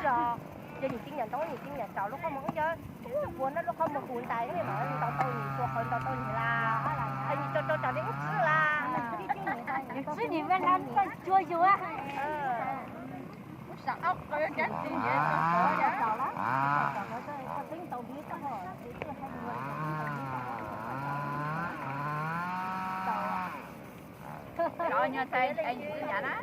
Yog nim tib nyuag ntoo nim tib nyuag tsaus lub qhov muag wb yog puas no lub qhov muag kuv ntais no ntaus tau nim tua qhov ntaus tau nim las, nim tso tso tsam li wb txwb las. Txwb nim me las txoj cuag yus. Cov nyuag ntxhais es yus txwv nyav na.